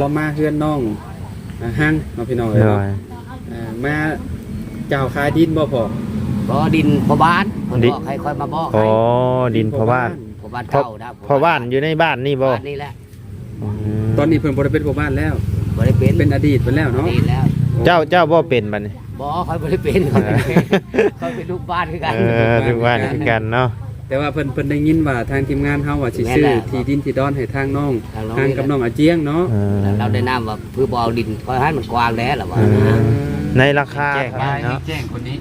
ເຮົາມາເຮືອນນ້ອງ ອ່າ ຮັງເນາະ ພີ່ນ້ອງເອີຍເນາະ. ໂດຍ ເອີ ມາເຈົ້າຂາຍດິນບໍ່ພໍ່? ບໍ່ ດິນພໍ່ບ້ານ ເພິ່ນ ດິ ບອກໃຫ້ຂ້ອຍມາບອກໃຫ້. ອໍ ດິນພໍ່ບ້ານ ພໍ່ບ້ານເກົ່ານະ. ພໍ່ບ້ານຢູ່ໃນບ້ານນີ້ບໍ່? ບ້ານນີ້ແຫຼະ. ອືມ ຕອນນີ້ເພິ່ນບໍ່ໄດ້ເປັນພໍ່ບ້ານແລ້ວ? ບໍ່ໄດ້ເປັນ ເປັນອະດີດໄປແລ້ວເນາະ. ອະດີດແລ້ວ. ເຈົ້າ ເຈົ້າບໍ່ເປັນບັດນີ້? ບໍ່ ຂ້ອຍບໍ່ໄດ້ເປັນ ຂ້ອຍເປັນ ເອີ ຂ້ອຍເປັນລູກບ້ານຄືກັນ. ເອີ ລູກບ້ານຄືກັນເນາະ. ແຕ່ວ່າເພິ່ນ ເພິ່ນໄດ້ຍິນວ່າທາງທີມງານເຮົາວ່າຊິຊື້ທີ່ດິນທີ່ດອນໃຫ້ທາງນ້ອງ ທາງນ້ອງ ທາງກັບນ້ອງອາຈຽງເນາະ. ເອີ ລາວແນະນຳວ່າ ຄືບໍ່ເອົາດິນຂ້ອຍຫັ້ນ ມັນກວ້າງແດ່ລະວ່າ. ເອີ ໃນລາຄາເທົ່າໃດເນາະ? ແຈ້ງຄົນນີ້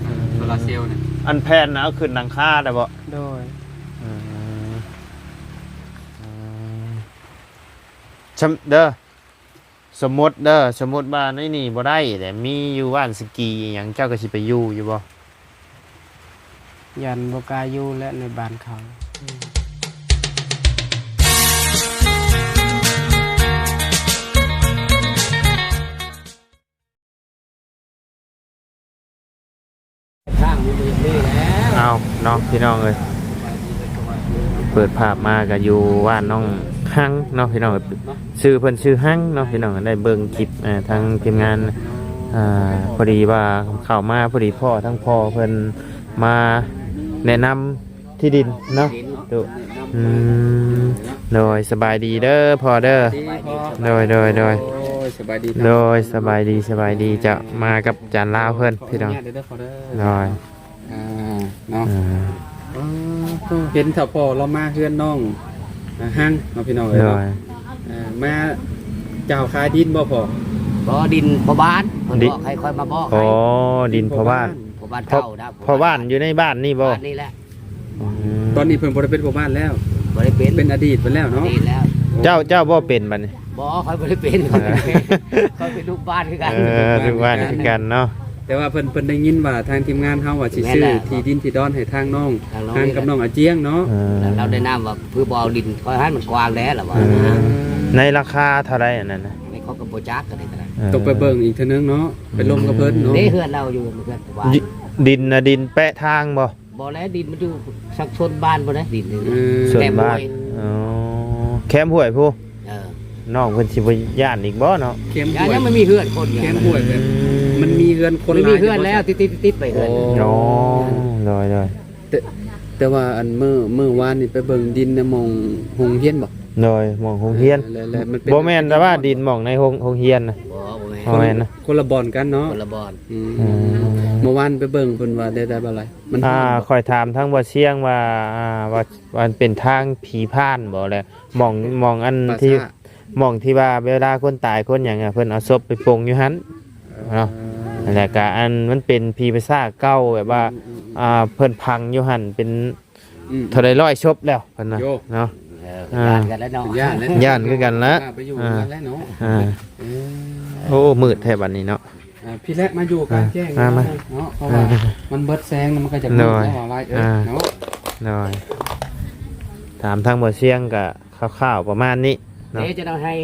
ເອີ ໂຊລາເຊວນີ້ ອັນແຜ່ນເອົາຂຶ້ນຫຼັງຄາໄດ້ບໍ່? ໂດຍ ເອີ ເອີ ເດີ ສົມມຸດເດີ ສົມມຸດວ່າໃນນີ້ບໍ່ໄດ້ແຫຼະ ມີຢູ່ບ້ານສະກີອີ່ຫຍັງ ເຈົ້າກໍຊິໄປຢູ່ຢູ່ບໍ່? ຢ້ານບໍ່ກ້າຢູ່ແຫຼະໃນບ້ານເຂົາ. ທາງມັນບໍ່ມີແລ້ວ. ເອົາເນາະ ພີ່ນ້ອງເອີຍ ເປີດພາບມາກໍຢູ່ບ້ານນ້ອງຮັງເນາະ ພີ່ນ້ອງເອີຍ. ຊື່ເພິ່ນຊື່ຮັງເນາະ ພີ່ນ້ອງ. ໄດ້ເບິ່ງຄລິບ ເອີ ທາງທີມງານ ເອີ ພໍດີວ່າເຂົ້າມາ ພໍດີພໍ້ທັງພໍ່ເພິ່ນມາແນະນຳ ທີ່ດິນເນາະ. ທີ່ດິນເນາະ ຕຸ ອືມ ໂດຍ ສະບາຍດີເດີພໍ່ເດີ. ໂດຍ ໂດຍ ໂດຍ ໂດຍ ສະບາຍດີ ໂດຍ ສະບາຍດີ ສະບາຍດີ. ຈະມາກັບຈານລາວເພິ່ນ ຂໍອະນຸຍາດເດີພໍ່ເດີ. ໂດຍ ອ່າ ເນາະ ເອີ ເອີ ເຫັນຖ້າພໍ່ລາວມາເຮືອນນ້ອງ ອ່າ ຮັງເນາະ ພີ່ນ້ອງເອີຍເນາະ. ໂດຍ ເອີ ມາເຈົ້າຂາຍດິນບໍ່ພໍ່? ບໍ່ ດິນພໍ່ບ້ານ ເພິ່ນ ດິ ບອກໃຫ້ຂ້ອຍມາບອກໃຫ້. ອໍ ດິນພໍ່ບ້ານ ພໍ່ບ້ານເກົ່ານະ. ພໍ່ບ້ານຢູ່ໃນບ້ານນີ້ບໍ່? ບ້ານນີ້ແຫຼະ. ອືມ ຕອນນີ້ເພິ່ນບໍ່ໄດ້ເປັນພໍ່ບ້ານແລ້ວ? ບໍ່ໄດ້ເປັນ ເປັນອະດີດໄປແລ້ວເນາະ. ອະດີດແລ້ວ. ເຈົ້າ ເຈົ້າບໍ່ເປັນບັດນີ້? ບໍ່ ຂ້ອຍບໍ່ໄດ້ເປັນ ເອີ ຂ້ອຍເປັນລູກບ້ານຄືກັນ. ເອີ ລູກບ້ານຄືກັນເນາະ. ແຕ່ວ່າເພິ່ນ ເພິ່ນໄດ້ຍິນວ່າທາງທີມງານເຮົາວ່າຊິຊື້ທີ່ດິນທີ່ດອນໃຫ້ທາງນ້ອງ ທາງກັບນ້ອງອາຈຽງເນາະ. ເອີ ລາວແນະນຳວ່າ ຄືບໍ່ເອົາດິນຂ້ອຍຫັ້ນ ມັນກວ້າງແດ່ລະວ່າ. ອືມ ໃນລາຄາເທົ່າໃດອັນນັ້ນນະ? ອັນນີ້ຂ້ອຍກໍບໍ່ຈັກ ອັນນີ້ກໍໄດ້. ເອີ ຕ້ອງໄປເບິ່ງອີກເທື່ອໜຶ່ງເນາະ ໄປລົມກັບເພິ່ນເນາະ. ເດ້ ເຮືອນລາວຢູ່ເຮືອນ ດິນນະ ດິນແປະທາງບໍ່? ບໍ່ແລ້ວ ດິນມັນຢູ່ສັກຊົນບ້ານພຸ້ນເດ້ ດິນນີ້. ເອີ ຊົນບ້ານ. ແຄມຫ້ວຍ ອໍ ແຄມຫ້ວຍພຸ້ນ. ເອີ ນ້ອງເພິ່ນຊິບໍ່ຢ້ານອີກບໍ່ເນາະ? ແຄມຫ້ວຍ ຍັງມັນມີເຮືອນຄົນ ແຄມຫ້ວຍແບບ ອືມ ມັນມີເຮືອນຄົນ ມັນມີເຮືອນແລ້ວ ຕິດໆໄປເຮືອນ. ອໍ ໂດຍໆ. ແຕ່ ແຕ່ວ່າອັນມື້ ມື້ວານນີ້ໄປເບິ່ງດິນໃນໝ່ອງໂຮງຮຽນບໍ່? ໂດຍ ໝ່ອງໂຮງຮຽນ. ເອີ ແລ້ວ ແລ້ວມັນເປັນ ບໍ່ແມ່ນແຕ່ວ່າດິນໝ່ອງໃນໂຮງ ໂຮງຮຽນນະ? ບໍ່ ບໍ່ແມ່ນ ບໍ່ແມ່ນນະ. ຄົນລະບ່ອນກັນເນາະ ຄົນລະບ່ອນ. ອືມ ອືມ ເມື່ອວານໄປເບິ່ງເພິ່ນວ່າໄດ້ ໄດ້ບໍ່ຫຼາຍ ມັນ ອ່າ ຂ້ອຍຖາມທາງບໍ່ຊຽງວ່າ ອ່າ ວ່າ ວ່າເປັນທາງຜີຜ່ານບໍ່ແຫຼະ ໝ່ອງ ໝ່ອງອັນທີ່ ໝ່ອງທີ່ວ່າເວລາຄົນຕາຍຄົນຫຍັງ ເພິ່ນເອົາສົບໄປປົງຢູ່ຫັ້ນເນາະ. ເອີ ແລ້ວກະອັນມັນເປັນຜີປີສາດເກົ່າ ແບບວ່າ ອືມໆໆ ອ່າ ເພິ່ນຝັງຢູ່ຫັ້ນເປັນ ອືມ ເທົ່າໃດຮ້ອຍສົບແລ້ວເພິ່ນວ່າເນາະ. ເອີ ຢ້ານກັນແລ້ວເນາະ ຢ້ານແລ້ວ ຢ້ານຄືກັນລະ ໄປຢູ່ນຳກັນແລ້ວເນາະ. ອ່າ ເອີ ໂອ້ ມືດແທ້ບັດນີ້ເນາະ. ອ່າ ພີ່ແລະມາຢູ່ກາງແຈ້ງ ມາ ມາ ເນາະ ເພາະວ່າ ອ່າ ມັນເບິດແສງ ມັນກໍຈະມືດ ໂດຍ ແລ້ວວ່າຫຼາຍ ເອີ ອ່າ ເນາະ. ໂດຍ ຖາມທາງບໍ່ຊຽງກະຄ່າວໆປະມານນີ້ເນາະ. ເດ້ ຈະຕ້ອງໃຫ້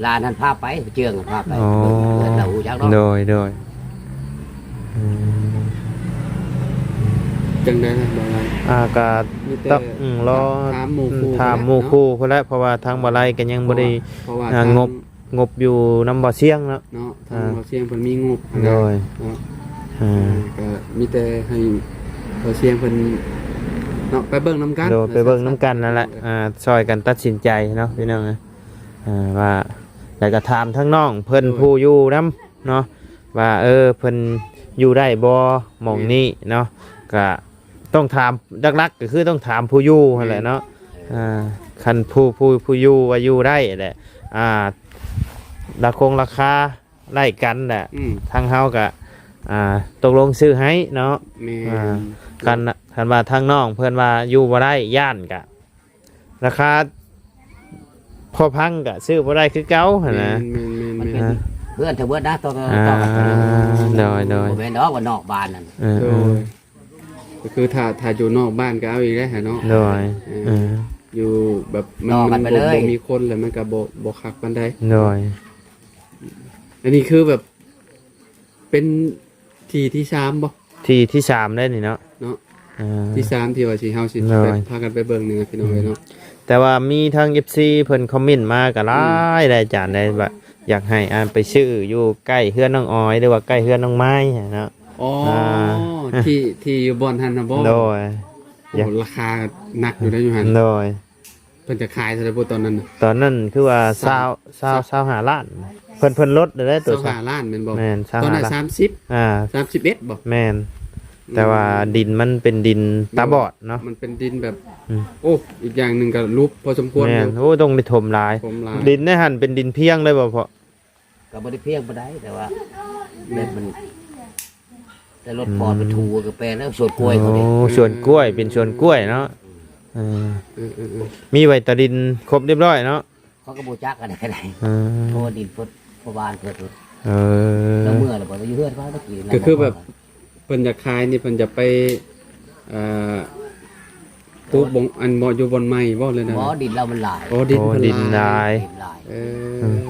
ຫຼານຫັ້ນພາໄປ ເຈືອງພາໄປ ອໍ ເບິ່ງເຮືອນລາວຮູ້ຈັກເນາະ. ໂດຍ ໂດຍ ອືມ ຈັ່ງໃດນະ ບໍ່ວ່າ ອ່າ ກະ ມີແຕ່ ຕ້ອງ ອືມ ລໍ ຖາມໝູ່ ອືມ ຄູ່ ຖາມໝູ່ຄູ່ພຸ້ນແຫຼະ ເພາະວ່າທາງບໍ່ໄລກໍຍັງບໍ່ໄດ້ ເພາະວ່າ ອ່າ ງົບ ງົບຢູ່ນຳບໍ່ຊຽງເນາະ. ເນາະ ທາງ ອ່າ ບໍ່ຊຽງເພິ່ນມີງົບຫັ້ນແຫຼະ ໂດຍ ເນາະ. ອ່າ ອ່າ ກໍມີແຕ່ໃຫ້ບໍ່ຊຽງເພິ່ນເນາະ ໄປເບິ່ງນຳກັນ ໂດຍ ໄປເບິ່ງນຳກັນນັ້ນແຫຼະ. ເອີ ອ່າ ຊ່ອຍກັນຕັດສິນໃຈເນາະ ພີ່ນ້ອງເອີຍ ອ່າ ວ່າ ແລ້ວກໍຖາມທາງນ້ອງເພິ່ນ ໂດຍ ຜູ້ຢູ່ນຳເນາະ ວ່າ ເອີ ເພິ່ນຢູ່ໄດ້ບໍ່ ໝ່ອງນີ້ເນາະ. ແມ່ນ ກໍ ຕ້ອງຖາມ ຫຼັກໆກໍຄືຕ້ອງຖາມຜູ້ຢູ່ຫັ້ນແຫຼະເນາະ. ແມ່ນ ອ່າ ຄັນຜູ້ ຜູ້ ຜູ້ຢູ່ວ່າຢູ່ໄດ້ແຫຼະ ອ່າ ລາຄົງລາຄາໄລ່ກັນແຫຼະ ອືມ ທາງເຮົາກໍ ອ່າ ຕົກລົງຊື້ໃຫ້ເນາະ. ແມ່ນ ອ່າ ຄັນ ຄັນວ່າທາງນ້ອງເພິ່ນວ່າຢູ່ບໍ່ໄດ້ ຢ້ານກະລາຄາພໍຟັງກະຊື້ບໍ່ໄດ້ຄືເກົ່າຫັ້ນນະ. ແມ່ນໆໆໆ ມັນເປັນ ອ່າ ເຮືອນທະເບີດນະ ຕໍ່ ຕໍ່ ອ່າ ຕໍ່ກັນ ໂດຍໆ ບໍ່ແມ່ນດອກວ່ານອກບ້ານນັ້ນ. ເອີ ໂດຍ ເອີ ກໍຄືຖ້າ ຖ້າຢູ່ນອກບ້ານກໍເອົາອີກແລ້ວເນາະ. ໂດຍ ເອີ ເອີ ຢູ່ແບບມັນ ຕໍ່ກັນໄປເລີຍ ມັນບໍ່ ບໍ່ມີຄົນແລ້ວມັນກໍບໍ່ ບໍ່ຄັກປານໃດ. ໂດຍ ອັນນີ້ຄືແບບເປັນທີ່ທີສາມບໍ່? ທີ່ທີສາມໄດ້ນີ້ເນາະ ເນາະ ເອີ ທີສາມທີ່ວ່າຊິ ເຮົາຊິ ໂດຍ ໄປ ພາກັນໄປເບິ່ງນີ້ນະ ພີ່ນ້ອງເອີຍເນາະ. ແຕ່ວ່າມີທາງເອັຟຊີເພິ່ນຄອມເມັນມາກໍຫຼາຍ ອືມ ໄດ໋ອາຈານ ໄດ້ວ່າຢາກໃຫ້ ອ່າ ໄປຊື້ຢູ່ໃກ້ເຮືອນນ້ອງອອຍ ຫຼືວ່າໃກ້ເຮືອນນ້ອງໄມ້ເນາະ. ອໍ ອ່າ ທີ່ ທີ່ຢູ່ບ່ອນຫັ້ນນະບໍ? ໂດຍ. ໂອ້ ຢາກ ລາຄາໜັກຢູ່ໄດ໋ຢູ່ຫັ້ນ. ໂດຍ. ເພິ່ນຈະຂາຍເທົ່າໃດບໍ່ຕອນນັ້ນນະ? ຕອນນັ້ນຄືວ່າ ສາມ ຊາວ ຊາວ ຊາວຫ້າລ້ານ ເພິ່ນ ເພິ່ນລົດໄດ້ໂຕ ຊາວຫ້າລ້ານແມ່ນບໍ່? ແມ່ນ ຊາວຫ້າລ້ານ ສາມສິບ ອ່າ ສາມສິບເອັດບໍ່? ແມ່ນ. ອືມ ແຕ່ວ່າດິນມັນເປັນດິນຕາບອດເນາະ ໂດຍ ມັນເປັນດິນແບບ ອືມ ໂອ້ ອີກຢ່າງໜຶ່ງກໍຫຼຸບພໍສົມຄວນ. ແມ່ນ ຢູ່ ໂອ້ ຕ້ອງໄດ້ຖົມຫຼາຍ ຖົມຫຼາຍ. ດິນໃນຫັ້ນເປັນດິນພຽງເລີຍບໍ່ພໍ່? ກໍບໍ່ໄດ້ພຽງປານໃດ ແຕ່ວ່າແບບມັນ ແຕ່ລົດ ອືມ ພໍໄປຖູກໍແປນແລ້ວ ສວນກ້ວຍເຂົາເດ້. ໂອ້ ສວນກ້ວຍ ເປັນສວນກ້ວຍເນາະ. ເອີ ເອີ ເອີ ເອີ ມີໄວຕາດິນຄົບຮຽບຮ້ອຍເນາະ. ເຂົາກໍບໍ່ຈັກກັນໄດ້ ເອີ ເພາະວ່າດິນເພິ່ນ ເພາະບ້ານເພິ່ນ. ເອີ ລາວເມືອແລ້ວບໍ່? ລາວຢູ່ເຮືອນເຂົາ ຕະກີ້ ກໍຄືແບບ ເພິ່ນຢາກຂາຍນີ້ ເພິ່ນຈະໄປ ເອີ ປູກບ່ອນ ອັນເໝາະຢູ່ບ່ອນໃໝ່ບໍ່ ຫຼືແນວໃດ? ບໍ່ ດິນລາວມັນຫຼາຍ. ອໍ ດິນ ອໍ ເພິ່ນຫຼາຍ ດິນຫຼາຍ. ເອີ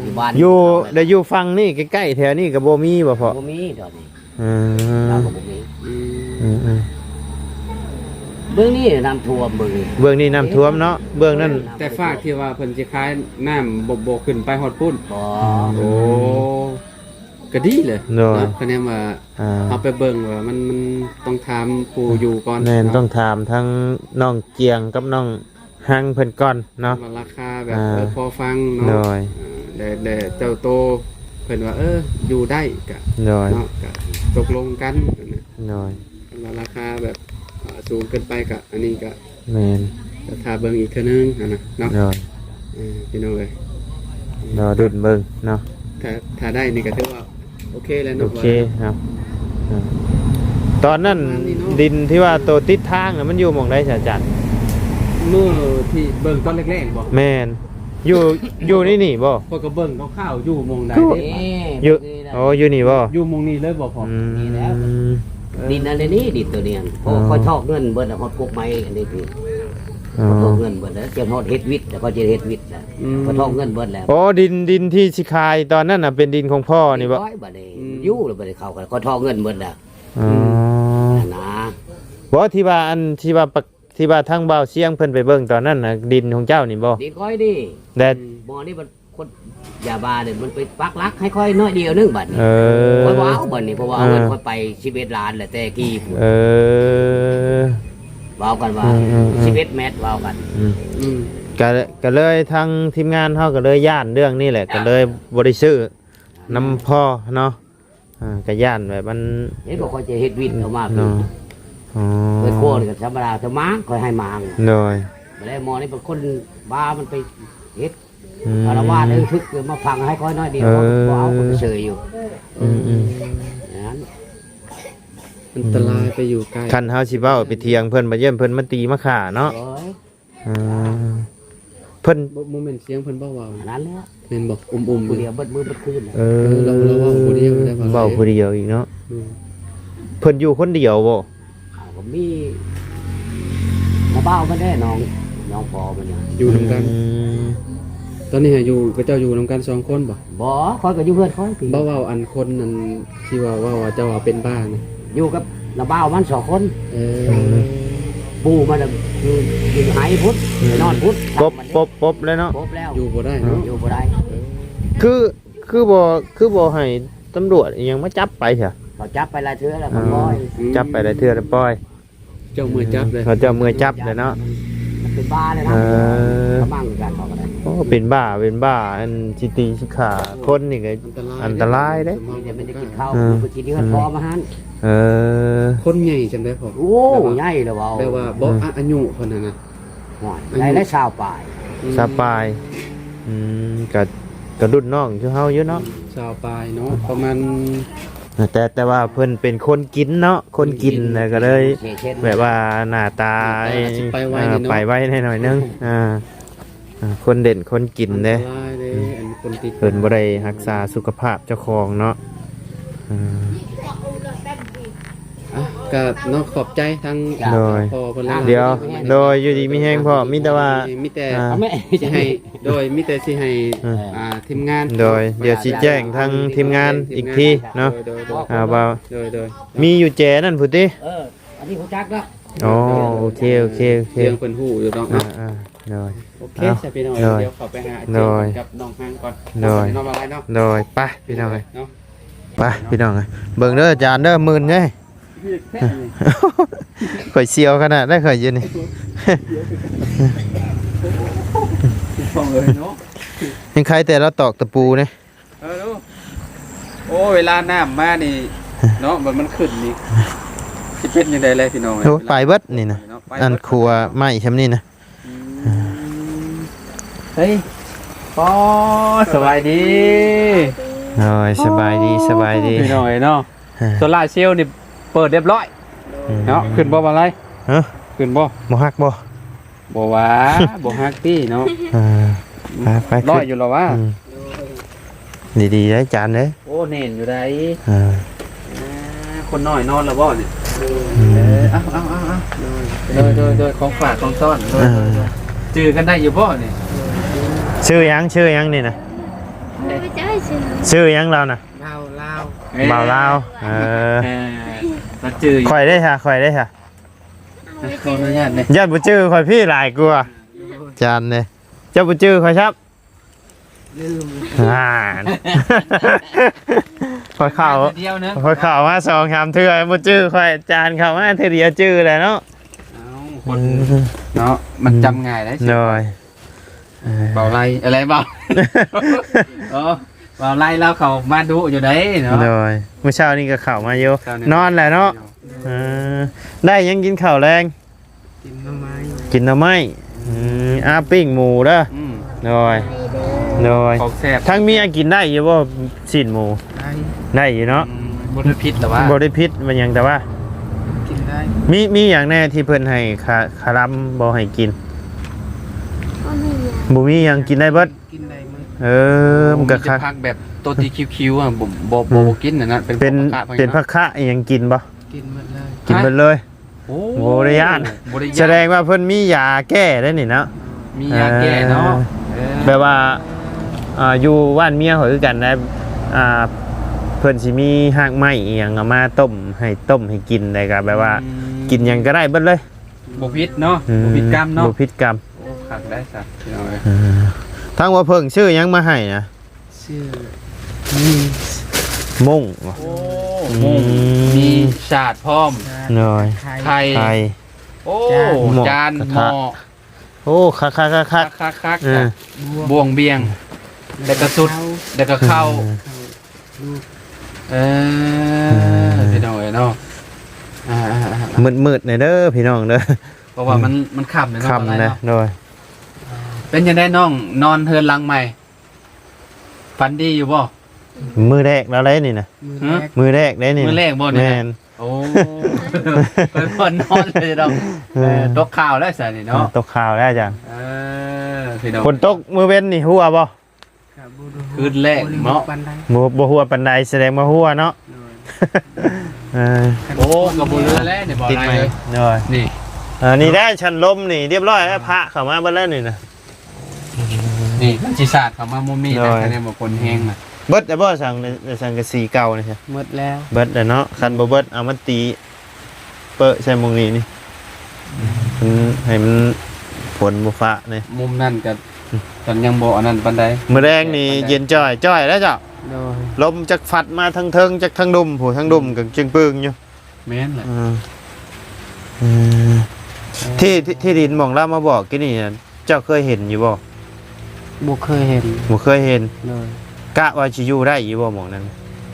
ຢູ່ບ້ານ ຢູ່ ແລ້ວຢູ່ຝັ່ງນີ້ໃກ້ໆແຖວນີ້ກໍບໍ່ມີບໍ່ພໍ່? ບໍ່ມີດອກນີ້. ເອີ ລາວກໍບໍ່ມີ. ອືມ ອືມໆ ເບື້ອງນີ້ນ້ຳຖ້ວມ ເບື້ອງນີ້ ເບື້ອງນີ້ນ້ຳຖ້ວມເນາະ ເບື້ອງນັ້ນ. ແຕ່ຟາກທີ່ວ່າເພິ່ນຊິຂາຍນ້ຳບໍ່ ບໍ່ຂຶ້ນໄປຮອດພຸ້ນ. ບໍ່. ໂອ້ ກໍດີເລີຍ ໂດຍ ເນາະ ຄະແນນວ່າ ອ່າ ເຮົາໄປເບິ່ງວ່າມັນ ມັນຕ້ອງຖາມຜູ້ຢູ່ກ່ອນ. ແມ່ນ ເນາະ ຕ້ອງຖາມທັງນ້ອງຈຽງກັບນ້ອງຮັງເພິ່ນກ່ອນເນາະ ວ່າລາຄາແບບ ອ່າ ເອີ ພໍຟັງເນາະ. ໂດຍ. ເອີ ແຕ່ ແຕ່ເຈົ້າໂຕເພິ່ນວ່າ ເອີ ຢູ່ໄດ້ກະ ໂດຍ ເນາະ ກະຕົກລົງກັນ. ໂດຍ. ຄັນວ່າລາຄາແບບ ອ່າ ສູງເກີນໄປກະ ອັນນີ້ກະ ແມ່ນ ກໍຖ້າເບິ່ງອີກເທື່ອໜຶ່ງຫັ້ນນະເນາະ. ໂດຍ. ເອີ ພີ່ນ້ອງເອີຍ ລໍລຸ້ນເບິ່ງເນາະ. ຖ້າ ຖ້າໄດ້ນີ້ກໍຖືວ່າໂອເຄແລ້ວເນາະ. ໂອເຄເນາະ. ອ່າ ຕອນນັ້ນ ປະມານນີ້ເນາະ ດິນທີ່ວ່າໂຕຕິດທາງນະ ມັນຢູ່ໝ່ອງໃດຊະອາຈານ? ມື້ທີ່ເບິ່ງຕອນແລກໆບໍ່? ແມ່ນ. ຢູ່ ຢູ່ໃນນີ້ບໍ່? ຂ້ອຍກໍເບິ່ງຄ່າວໆ ຢູ່ໝ່ອງໃດ ຄື ເດ້ ຢູ່ ນີ້ແຫຼະ. ອໍ ຢູ່ນີ້ບໍ່? ຢູ່ໝ່ອງນີ້ເລີຍບໍ່ພໍ່? ອືມ ນີ້ແຫຼະ. ເອີ ດິນອັນນີ້ ດິນໂຕນີ້ ເພາະ ອໍ ຂ້ອຍຖອກເງິນເບິດແລ້ວ ຮອດກົກໄມ້ອັນນີ້. ອໍ ຂ້ອຍຖອກເງິນເບິດແລ້ວ ຈະຮອດເຮັດວິດ ແລ້ວຂ້ອຍຈະເຮັດວິດແລ້ວ. ອືມ ຂ້ອຍຖອກເງິນເບິດແລ້ວ. ອໍ ດິນ ດິນທີ່ຊິຂາຍຕອນນັ້ນນະ ເປັນດິນຂອງພໍ່ນີ້ບໍ່? ຂ້ອຍບັດນີ້ ອືມ ຢູ່ແລ້ວບັດນີ້ ເຂົາກໍ ຂ້ອຍຖອກເງິນເບິດແລ້ວ. ອໍ ຫັ້ນນະ. ບໍ່ ທີ່ວ່າ ອັນທີ່ວ່າປະ ທີ່ວ່າທາງບ່າວຊຽງເພິ່ນໄປເບິ່ງຕອນນັ້ນນະ ດິນຂອງເຈົ້ານີ້ບໍ່? ດິນຂ້ອຍນີ້ ແລະ ອືມ ບໍ່ ນີ້ມັນຄົນຢາບ້ານີ້ ມັນໄປປັກຫຼັກໃຫ້ຂ້ອຍໜ້ອຍດຽວໜຶ່ງບັດນີ້. ເອີ ຂ້ອຍບໍ່ເອົາບັດນີ້ ເພາະວ່າ ເອີ ເອົາເງິນຂ້ອຍໄປສິບເອັດລ້ານແລ້ວແຕ່ກີ້ພຸ້ນ. ເອີ ເວົ້າກັນວ່າ ເອີ ເອີ ເອີ ສິບເອັດແມັດ ເວົ້າກັນ. ອືມ ອືມ ກະ ກະເລີຍທາງທີມງານເຮົາກໍເລີຍຢ້ານເລື່ອງນີ້ແຫຼະ ກໍເລີຍບໍ່ໄດ້ຊື້ນຳພໍ່ເນາະ. ອ່າ ກະຢ້ານແບບມັນ ເຫັນບໍ່ ຂ້ອຍຈະເຮັດວິດອອກມາ ເນາະ. ອໍ ເປີດຄົວນີ້ກໍທຳມະດາ ຈະມາງ ຂ້ອຍໃຫ້ມາງ. ໂດຍ. ບັດແລ້ວໝໍນີ້ເປັນຄົນບ້າ ມັນໄປເຮັດ ອືມ ອາລະວາດ ເອີ ຖືກມາຝັງໃຫ້ຂ້ອຍໜ້ອຍດຽວ ເອີ ບໍ່ເອົາ ຂ້ອຍກໍເຊີຍຢູ່. ອືມໆ ນັ້ນ ອັນຕະລາຍໄປຢູ່ໄກ. ຄັນເຮົາຊິເວົ້າໄປຖຽງເພິ່ນ ບາດຢ້ານເພິ່ນມາຕີມາຂ້າເນາະ. ໂດຍ. ອ່າ ເພິ່ນ ບໍ່ ບໍ່ແມ່ນສຽງເພິ່ນບໍ່ເວົ້າ ອັນນັ້ນແຫຼະ ແມ່ນບໍ່? ອຸ້ມໆ ຜູ້ດຽວເບິດມື້ເບິດຄືນ. ເອີ ເອີ ລາວ ລາວເວົ້າຜູ້ດຽວໄດ້ ເວົ້າຜູ້ດຽວອີກເນາະ. ອືມ ເພິ່ນຢູ່ຄົນດຽວບໍ່? ອ້າວ ກໍມີນ້າບ່າວມັນແດ່ ນ້ອງ ນ້ອງພໍ່ມັນຢູ່ນຳກັນ. ອືມ ຕອນນີ້ຫາຢູ່ ເຂົາເຈົ້າຢູ່ນຳກັນສອງຄົນບໍ່? ບໍ່ ຂ້ອຍກໍຢູ່ເຮືອນຂ້ອຍພີ້. ບໍ່ ເວົ້າອັນຄົນນັ້ນ ທີ່ວ່າ ເວົ້າວ່າເຈົ້າວ່າເປັນບ້ານະ ຢູ່ກັບນ້າບ່າວມັນສອງຄົນ. ເອີ ອືມ ປູ່ມັນນະຢູ່ ຢູ່ໄຮ່ພຸ້ນ ອືມ ໄປນອນພຸ້ນ. ປົບ ປົບ ປົບແລ້ວເນາະ. ປົບແລ້ວ ຢູ່ບໍ່ໄດ້ເນາະ. ເອີ ຢູ່ບໍ່ໄດ້. ເອີ ຄື ຄືບໍ່ ຄືບໍ່ໃຫ້ຕຳຫຼວດອີ່ຫຍັງມາຈັບໄປຊະ? ເຂົາຈັບໄປຫຼາຍເທື່ອແລ້ວ ເຂົາປ່ອຍ. ອືມ ຈັບໄປຫຼາຍເທື່ອແລ້ວປ່ອຍ. ເຈົ້າເມືອຈັບເລີຍ ເຂົາເຈົ້າເມືອຈັບເລີຍເນາະ. ມັນເປັນບ້າເລີຍນະ. ເອີ ກະມັງຄືກັນ ເຂົາກໍໄດ້. ໂອ້ ເປັນບ້າ ເປັນບ້າ ອັນຊິຕີຊິຂ້າຄົນນີ້ກໍອັນຕະລາຍເດ້. ອັນຕະລາຍເດ້. ມີແຕ່ມັນຈະກິນເຂົ້າ ເອີ ມັນກໍຊິເດືອດພໍມາຫັ້ນ. ເອີ ຄົນໃຫຍ່ຈັ່ງໃດພໍ່? ໂອ້ ແບບວ່າ ໃຫຍ່ແລ້ວເວົ້າ ແບບວ່າບໍ່ ອືມ ອາ ອາຍຸເພິ່ນຫັ້ນນະ. ໂອ້ຍ ອາຍຸ ໄດ້ແລ້ວຊາວປາຍ. ອືມ ຊາວປາຍ. ອືມ ກະ ກະລຸ້ນນ້ອງຄືເຮົາຢູ່ເນາະ. ຊາວປາຍເນາະ ປະມານ ແຕ່ ແຕ່ວ່າເພິ່ນເປັນຄົນກິນເນາະ ຄົນກິນ ຄົນກິນ ແລ້ວກໍເລີຍ ເຂດ ແບບວ່າໜ້າຕາ ໜ້າຕາອາດຊິໄປໄວ ເອີ ໜ້ອຍເນາະ ໄປໄວແດ່ໜ້ອຍໜຶ່ງ. ອ່າ ອ່າ ຄົນເດັ່ນຄົນກິນເດ້. ອັນຕະລາຍເດ້ ອືມ ອັນຄົນຕິດ ເພິ່ນບໍ່ໄດ້ຮັກສາສຸຂະພາບເຈົ້າຂອງເນາະ. ອ່າ ອ່ະ ກະເນາະ ຂອບໃຈທາງ ໂດຍ ພໍ່ເພິ່ນຫຼາຍໆ. ດຽວ ໂດຍ ຢູ່ດີມີແຮງພໍ່ ມີແຕ່ວ່າ ມີແຕ່ ອ່າ ຊິໃຫ້ ໂດຍ ມີແຕ່ຊິໃຫ້ ອ່າ ອ່າ ທີມງານ ໂດຍ ເນາະ ດຽວຊິແຈ້ງທາງທີມງານອີກທີເນາະ. ໂດຍ ໂດຍ ໂດຍ ອ່າ ວ່າ ໂດຍ ໂດຍ ມີຢູ່ແຈນັ້ນພຸ້ນຕິ. ເອີ ອັນນີ້ຮູ້ຈັກແລ້ວ. ອໍ ໂອເຄ ໂອເຄ ໂອເຄ ເລື່ອງເພິ່ນຮູ້ຢູ່ດອກເນາະ. ອ່າ ໂດຍ ໂອເຄ ເອົາ ຊະພີ່ນ້ອງ ໂດຍ ດຽວເຂົ້າໄປຫາອ້າຍເຈນ ໂດຍ ກັບນ້ອງຮັງກ່ອນ ໂດຍ ເນາະ ບໍ່ເປັນຫຍັງ ບໍ່ເປັນຫຍັງ ນ້ອງ ໂດຍ ໄປພີ່ນ້ອງເອີຍ ເນາະ ໄປພີ່ນ້ອງເອີຍ ເບິ່ງເດີອາຈານເດີ ໝື່ນເດ້ ຂ້ອຍສຽວຂະໜາດໃດຂ້ອຍຢູ່ນີ້ ພີ່ນ້ອງເອີຍເນາະ ຍັງໄຄແຕ່ລາວຕອກຕະປູເດ້ ເອີ ໂອ້ ເວລານ້ຳມານີ້ເນາະ ມັນ ມັນຂຶ້ນນີ້ ຊິເປັນຈັ່ງໃດແລະພີ່ນ້ອງເອີຍ ໂອ້ ໄປເບິດນີ້ນະ ເນາະ ໄປເບິດ ອັນຂົວໄມ້ຊ່ຳນີ້ນະ ອືມ ເຮີ້ຍ ປໍ ສະບາຍດີ ໂອ້ຍ ສະບາຍດີ ສະບາຍດີ ພີ່ນ້ອງເອີຍເນາະ ໂຊລາເຊວນີ້ເປີດຮຽບຮ້ອຍ ອືມ ເນາະ ຂຶ້ນບໍ່ ບ່າວໄລ ຮະ ຂຶ້ນບໍ່ ບໍ່ຫັກບໍ່? ບໍ່ຫວາ ບໍ່ຮັກຕິເນາະ ເອີ ໄປ ໄປ ລອຍຢູ່ລະຫວາ ອືມ ດີໆ ເດີຈານເດີ ໂອ້ ແໜ້ນຢູ່ໃດ ເອີ ອ່າ ຄົນນ້ອຍນອນລະບໍ່ນີ້ ອືມ ເອີ ເອົາ ເອົາ ເອົາ ເອົາ ໂດຍ ໂດຍ ໂດຍ ຂອງຝາກຂອງຕ້ອນ ໂດຍ ເອີ ໂດຍ ໂດຍ ຈື່ກັນໄດ້ຢູ່ບໍ່ນີ້ ຊື່ຫຍັງ ຊື່ຫຍັງນີ້ນະ ບໍ່ໄດ້ຊື່ ຊື່ຫຍັງລາວນະ ບ່າວລາວ ເອີ ບ່າວລາວ ເອີ ເອີ ລາວຈື່ຢູ່ ຂ້ອຍເດ້ຊະ ຂ້ອຍເດ້ຊະ ຂໍອະນຸຍາດເດ້ ຢ້ານບໍ່ຈື່ ຂ້ອຍພີ້ຫຼາຍກວ່າ ຈານເດ້ ເຈົ້າບໍ່ຈື່ຂ້ອຍຊ້ຳ ລືມ ອ່າ ຂ້ອຍເຂົ້າ ຂ້ອຍເຂົ້າມາສອງສາມເທື່ອບໍ່ຈື່ຂ້ອຍ ຈານເຂົ້າມາເທື່ອດຽວຈື່ແລ້ວເນາະ ເອົ້າ ຄົນເນາະ ມັນຈຳງ່າຍໄດ໋ ໂດຍ ເອີ ເບົາໄລ ອະໄລເບົາ ອໍ ເບົາໄລລາວເຂົ້າມາດຸຢູ່ໃດເນາະ ໂດຍ ມື້ເຊົ້ານີ້ກໍເຂົ້າມາຢູ່ ເຊົ້ານີ້ ນອນແຫຼະເນາະ ເອີ ໄດ້ຫຍັງກິນເຂົ້າແລງ? ກິນໜໍ່ໄມ້ ກິນໜໍ່ໄມ້ ອືມ ອາ ປີ້ງໝູເດີ ອືມ ໂດຍ ໂດຍ ຂອງແຊບ ທາງເມຍກິນໄດ້ຢູ່ບໍ່ ຊີ້ນໝູ? ໄດ້ ໄດ້ຢູ່ເນາະ ອືມ ບໍ່ໄດ້ຜິດແຕ່ວ່າ ບໍ່ໄດ້ຜິດວ່າຫຍັງ ແຕ່ວ່າກິນໄດ້ ມີ ມີຫຍັງແດ່ທີ່ເພິ່ນໃຫ້ຄາ ຄາລຳບໍ່ໃຫ້ກິນ? ບໍ່ມີຫຍັງ ບໍ່ມີຫຍັງ ກິນໄດ້ເບິດ ກິນໄດ້ໝົດ ເອີ ມັນກໍຄັກ ມີແຕ່ຜັກແບບໂຕທີ່ຄິວໆ ອະ ບໍ່ ບໍ່ ບໍ່ກິນອັນນັ້ນ ເປັນ ເປັນ ພວກຜັກຄະ ເປັນຜັກຄະອີ່ຫຍັງກິນບໍ່? ກິນໝົດເລີຍ ກິນເບິດເລີຍ ໂອ້ ບໍ່ໄດ້ຢ້ານ ບໍ່ໄດ້ຢ້ານ ສະແດງວ່າເພິ່ນມີຢາແກ້ໄດ໋ນີ້ເນາະ ມີຢາແກ້ເນາະ ເອີ ເອີ ແບບວ່າ ອ່າ ຢູ່ບ້ານເມຍຂ້ອຍຄືກັນນະ ອ່າ ເພິ່ນຊິມີຮາກໄມ້ອີ່ຫຍັງເອົາມາຕົ້ມໃຫ້ ຕົ້ມໃຫ້ກິນ ແລ້ວກໍແບບວ່າ ອືມ ກິນຫຍັງກໍໄດ້ເບິດເລີຍ ບໍ່ຜິດເນາະ ອືມ ບໍ່ຜິດກຳເນາະ ບໍ່ຜິດກຳ ໂອ້ ຄັກໄດ໋ຊະ ພີ່ນ້ອງເອີຍ ເອີ ທາງວ່າເພິ່ງຊື້ຫຍັງມາໃຫ້ນະ? ຊື່ມີ ມຸ້ງ ໂອ້ ອືມ ມຸ້ງ ມີສາດພ້ອມ ສາດ ໂດຍ ໄຂ່ ໄຂ່ ໄຂ່ ໂອ້ ຈານ ຈານ ໝໍ້ ໝໍ້ ໂອ້ ຄັກໆໆໆ ຄັກໆໆ ເອີ ບ່ວງ ບ່ວງ ບ່ຽງ ແລ້ວກໍຊຸດ ແລ້ວກໍເຂົ້າ ເອີ ເອີ ເອີ ພີ່ນ້ອງເອີຍເນາະ ອ່າໆໆໆ ມືດໆແດ່ເດີພີ່ນ້ອງເດີ ເພາະວ່າມັນ ອືມ ມັນຄ່ຳແລ້ວເນາະ ຄ່ຳແລ້ວ ຕອນແລງເນາະ ໂດຍ ເປັນຈັ່ງໃດນ້ອງ ນອນເຮືອນຫຼັງໃໝ່? ຝັນດີຢູ່ບໍ່? ມື້ແລກແລ້ວເດ້ນີ້ນະ ມື້ແລກ ມື້ແລກເດ້ນີ້ນະ ມື້ແລກບໍ່ນີ້ນະ? ແມ່ນ ໂອ້ ເພິ່ນນອນເລີຍດອກ ເອີ ເອີ ຕົກຂ່າວແລ້ວຊະນີ້ເນາະ ເອີ ຕົກຂ່າວແລ້ວອາຈານ ເອີ ພີ່ນ້ອງ ຝົນຕົກມື້ເວັນນີ້ຮົ່ວບໍ່? ກໍບໍ່ໄດ້ຮົ່ວ ຄືນແລກເນາະ ບໍ່ ບໍ່ຮົ່ວປານໃດ ສະແດງວ່າຮົ່ວເນາະ ໂດຍ ເອີ ໂອ້ ກໍບໍ່ເຫຼືອແລ້ວນີ້ ບໍ່ໄດ້ເລີຍ ໂດຍ ນີ້ ເອີ ນີ້ແຫຼະ ຊັ້ນລົມນີ້ ຮຽບຮ້ອຍແລ້ວ ພະເຂົ້າມາເບິດແລ້ວນີ້ນະ ນີ້ມັນຊິສາດເຂົ້າມາມຸມນີ້ ໂດຍ ນະ ຄັນວ່າຝົນແຮງນະ ເບິດແລ້ວບໍ່ ສັງ ສັງກະສີເກົ່ານີ້? ໝົດແລ້ວ ເບິດແລ້ວເນາະ ຄັນບໍ່ເບິດເອົາມາຕີເປິະໃສ່ໝ່ອງນີ້ນີ້ ອືມ ມັນໃຫ້ມັນຝົນບໍ່ຟ້າແດ່ ມຸມນັ້ນກໍ ອືມ ກໍຍັງບໍ່ອັນນັ້ນປານໃດ ມື້ແລງນີ້ເຢັນຈ້ອຍໆແລ້ວເຈົ້າ ໂດຍ ລົມຈັກພັດມາທາງເທິງ ຈັກທາງລຸ່ມ ຜູ້ທາງລຸ່ມ ອືມ ກໍຈຶ່ງປຶ້ງຢູ່ ແມ່ນແຫຼະ ເອີ ເອີ ເອີ ທີ່ ທີ່ ທີ່ດິນໝ່ອງລາວມາບອກກີ້ນີ້ນະ ເຈົ້າເຄີຍເຫັນຢູ່ບໍ່? ບໍ່ເຄີຍເຫັນ ບໍ່ເຄີຍເຫັນ ໂດຍ ກະວ່າຊິຢູ່ໄດ້ຢູ່ບໍ່ໝ່ອງນັ້ນ?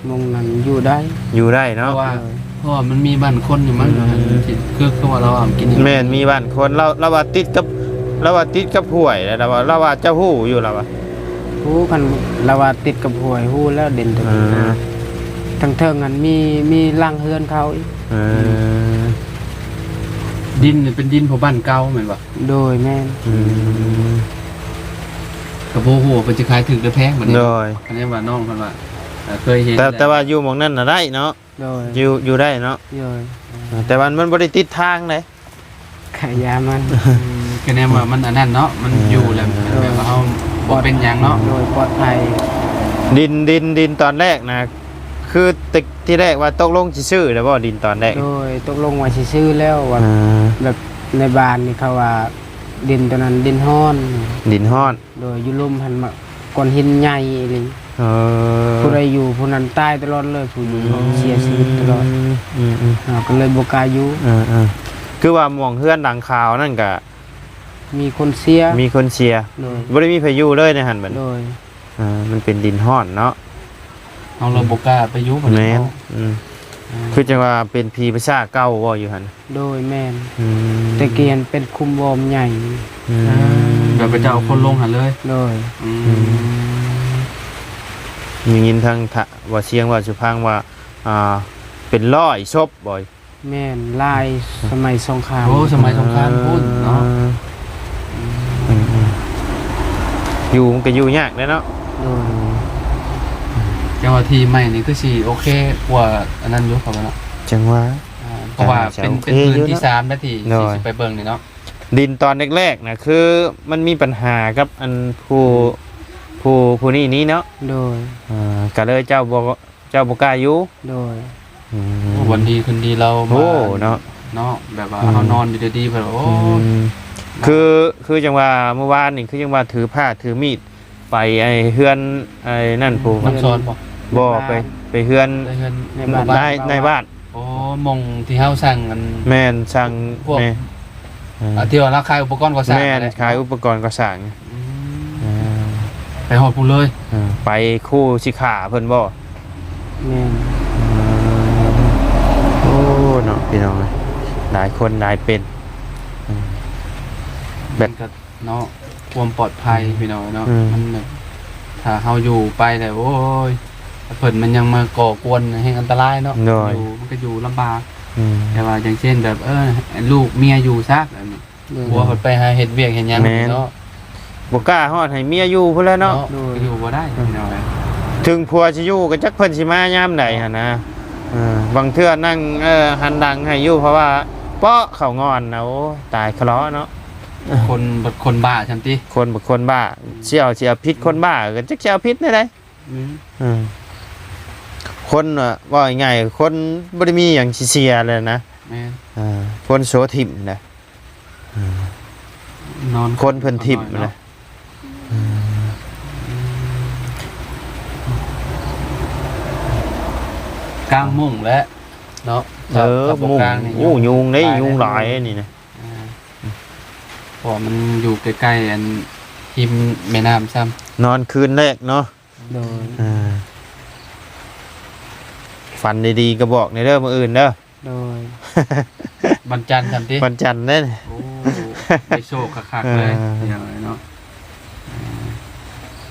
ໝ່ອງນັ້ນຢູ່ໄດ້ ຢູ່ໄດ້ເນາະ ເພາະວ່າ ໂດຍ ເພາະວ່າມັນມີບ້ານຄົນຢູ່ມັນ ອືມ ມັນຊິຄື ຄືວ່າລາວເອົາກິນ ແມ່ນ ມີບ້ານຄົນ ລາວ ລາວວ່າຕິດກັບ ລາວວ່າຕິດກັບຫ້ວຍ ລາວວ່າ ລາວວ່າເຈົ້າຮູ້ຢູ່ ລາວວ່າ ຮູ້ ຄັນລາວວ່າຕິດກັບຫ້ວຍ ຮູ້ແລ້ວ ດິນຕົວນີ້ ອ່າ ທາງເທິງຫັ້ນມີ ມີຫຼັງເຮືອນເຂົາອີກ ເອີ ອືມ ດິນນີ້ເປັນດິນພໍ່ບ້ານເກົ່າແມ່ນບໍ່? ໂດຍ ແມ່ນ ອືມ ກໍບໍ່ຮູ້ວ່າເພິ່ນຊິຂາຍຖືກຫຼືແພງບັດນີ້ ໂດຍ ຄັນວ່ານ້ອງເພິ່ນວ່າ ເອີ ເຄີຍເຫັນ ແຕ່ ແຕ່ວ່າຢູ່ໝ່ອງນັ້ນນະໄດ້ເນາະ ໂດຍ ຢູ່ ຢູ່ໄດ້ເນາະ ໂດຍ ເອີ ແຕ່ວ່າມັນບໍ່ໄດ້ຕິດທາງເດ້ ຂາຍຢາມັນ ອືມ ກໍແນວວ່າມັນອັນນັ້ນເນາະ ມັນ ເອີ ຢູ່ແລ້ວ ໂດຍ ແບບວ່າເຮົາບໍ່ເປັນຫຍັງເນາະ ໂດຍ ປອດໄພ ດິນ ດິນ ດິນຕອນແລກນະ ຄືແຕ່ ທີແລກວ່າຕົກລົງຊິຊື້ແລ້ວບໍ່ ດິນຕອນແລກ? ໂດຍ ຕົກລົງວ່າຊິຊື້ແລ້ວ ວ່າ ອ່າ ແບບໃນບ້ານນີ້ເຂົາວ່າ ດິນໂຕນັ້ນດິນຮ້ອນ ດິນຮ້ອນ ໂດຍ ຢູ່ລຸ່ມຫັ້ນ ມາ ກ້ອນຫີນໃຫຍ່ອີ່ຫຼີ ເອີ ຜູ້ໃດຢູ່ຜູ້ນັ້ນຕາຍຕະຫຼອດເລີຍ ຜູ້ຢູ່ ອືມ ເສຍຊີວິດຕະຫຼອດ ອືມໆ ເຮົາກໍເລີຍບໍ່ກ້າຢູ່ ເອີໆ ຄືວ່າໝ່ອງເຮືອນຫຼັງຂາວນັ້ນກະ ມີຄົນເສຍ ມີຄົນເສຍ ໂດຍ ບໍ່ໄດ້ມີໃຜຢູ່ເລີຍໃນຫັ້ນບັດນີ້ ໂດຍ ອ່າ ມັນເປັນດິນຮ້ອນເນາະ ເຮົາລະບໍ່ກ້າໄປຢູ່ບັດນີ້ ແມ່ນ ເນາະ ອືມ ອ່າ ຄືຈັ່ງວ່າເປັນຜີປະສາດເກົ່າບໍ່ຢູ່ຫັ້ນ ໂດຍ ແມ່ນ ອືມ ແຕ່ກີ້ຫັ້ນເປັນຂຸມບໍ່ໃຫຍ່ ອືມ ແບບເຂົາເຈົ້າເອົາຄົນລົງຫັ້ນເລີຍ ໂດຍ ອືມ ອືມ ໄດ້ຍິນທາງ ທະ ວ່າສຽງວ່າສຸພັງວ່າ ອ່າ ເປັນຮ້ອຍສົບບໍ່ ແມ່ນ ຫຼາຍ ສະໄໝສົງຄາມ ໂອ້ ສະໄໝສົງຄາມພຸ້ນເນາະ ອືມ ຢູ່ມັນກໍຢູ່ຍາກເດ້ເນາະ ໂດຍ ອືມ ຈັ່ງວ່າທີ່ໃໝ່ນີ້ຄືຊິໂອເຄກວ່າອັນນັ້ນຢູ່ ເຂົາວ່າເນາະ ຈັ່ງວ່າ ອ່າ ເພາະວ່າເປັນ ເປັນພື້ນທີ່ສາມນະທີ່ ໂດຍ ຊິໄປເບິ່ງນີ້ເນາະ ດິນຕອນແລກໆນະ ຄືມັນມີບັນຫາກັບອັນຜູ້ ຜູ້ ຜູ້ນີ້ນີ້ເນາະ ໂດຍ ອ່າ ກໍເລີຍເຈົ້າບໍ່ ເຈົ້າບໍ່ກ້າຢູ່ ໂດຍ ອືມ ໂອ້ ວັນດີຄືນດີລາວມາ ໂອ້ ເນາະ ເນາະ ແບບວ່າ ອືມ ເຮົານອນຢູ່ດີໆ ເພິ່ນ ໂອ້ ອືມ ຄື ຄືຈັ່ງວ່າມື້ວານນີ້ ຄືຈັ່ງວ່າຖືຜ້າຖືມີດໄປໄອ້ເຮືອນໄອ້ນັ້ນ ອືມ ຜູ້ ນ້ຳຊອນບໍ່? ບໍ່ ໄປ ໄປເຮືອນ ໄປເຮືອນນາຍບ້ານ ນາຍ ນາຍບ້ານ ໂອ້ ໝ່ອງທີ່ເຮົາສັ່ງອັນ ແມ່ນ ສັ່ງ ພວກ ແມ່ນ ເອີ ອ່າ ທີ່ວ່າລາວຂາຍອຸປະກອນກໍ່ສ້າງ ແມ່ນ ນັ້ນແຫຼະ ຂາຍອຸປະກອນກໍ່ສ້າງ ອືມ ເອີ ໄປຮອດພຸ້ນເລີຍ ເອີ ໄປຂູ່ຊິຂ້າເພິ່ນບໍ່? ແມ່ນ ເອີ ໂອ້ ເນາະ ພີ່ນ້ອງເອີຍ ຫຼາຍຄົນຫຼາຍເປັນ ເອີ ແບບ ມັນກໍ ເນາະ ຄວາມປອດໄພ ອືມ ພີ່ນ້ອງເນາະ ອືມ ມັນແບບ ຖ້າເຮົາຢູ່ໄປແລ້ວ ໂອ້ຍ ເພິ່ນມັນຍັງມາກໍ່ກວນແຮ່ງອັນຕະລາຍເນາະ ໂດຍ ຢູ່ ມັນກໍຢູ່ລຳບາກ ອືມ ແຕ່ວ່າຢ່າງເຊັ່ນແບບ ເອີ ລູກເມຍຢູ່ຊະ ໂດຍ ຜົວເພິ່ນໄປຫາເຮັດວຽກເຮັດຫຍັງ ແມ່ນ ເນາະ ບໍ່ກ້າຮອດໃຫ້ເມຍຢູ່ພຸ້ນແຫຼະເນາະ ເນາະ ໂດຍ ຢູ່ບໍ່ໄດ້ ອືມ ພີ່ນ້ອງເອີຍ ເຖິງຜົວຊິຢູ່ກໍຈັກເພິ່ນຊິມາຍາມໃດຫັ້ນນະ ເອີ ບາງເທື່ອນັ່ງ ເອີ ຫັນຫຼັງໃຫ້ຢູ່ ເພາະວ່າເປາະເຂົ້າງອນນະ ໂອ້ຍ ຕາຍຄະເລາະເນາະ ຄົນ ຄົນບ້າຊັ້ນຕິ ຄົນ ຄົນບ້າ ອືມ ຊິເອົາ ຊິເອົາຜິດຄົນບ້າ ກໍຈັກຊິເອົາຜິດແນວໃດ ອືມ ເອີ ຄົນ ເວົ້າງ່າຍໆ ຄົນບໍ່ໄດ້ມີຫຍັງຊິເສຍແລ້ວນະ ແມ່ນ ເອີ ຄົນໂສຖິ້ມນະ ເອີ ນອນ ຄົນເພິ່ນຖິ້ມນະ ເນາະ ເອີ ກາງມຸ້ງແຫຼະເນາະ ເອີ ມຸ້ງ ໂອ້ ຍຸງເດ້ ຍຸງຫຼາຍນີ້ນະ ອ່າ ເພາະວ່າມັນຢູ່ໃກ້ໆ ອັນ ຮິມແມ່ນ້ຳຊ້ຳ ນອນຄືນແລກເນາະ ໂດຍ ອ່າ ຝັນດີໆກໍບອກແດ່ເດີມື້ອື່ນເດີ ໂດຍ ວັນຈັນຊັ້ນຕິ ວັນຈັນເດ້ ໂອ້ ໄດ້ໂຊກຄັກໆເລີຍ ເອີ ເນາະ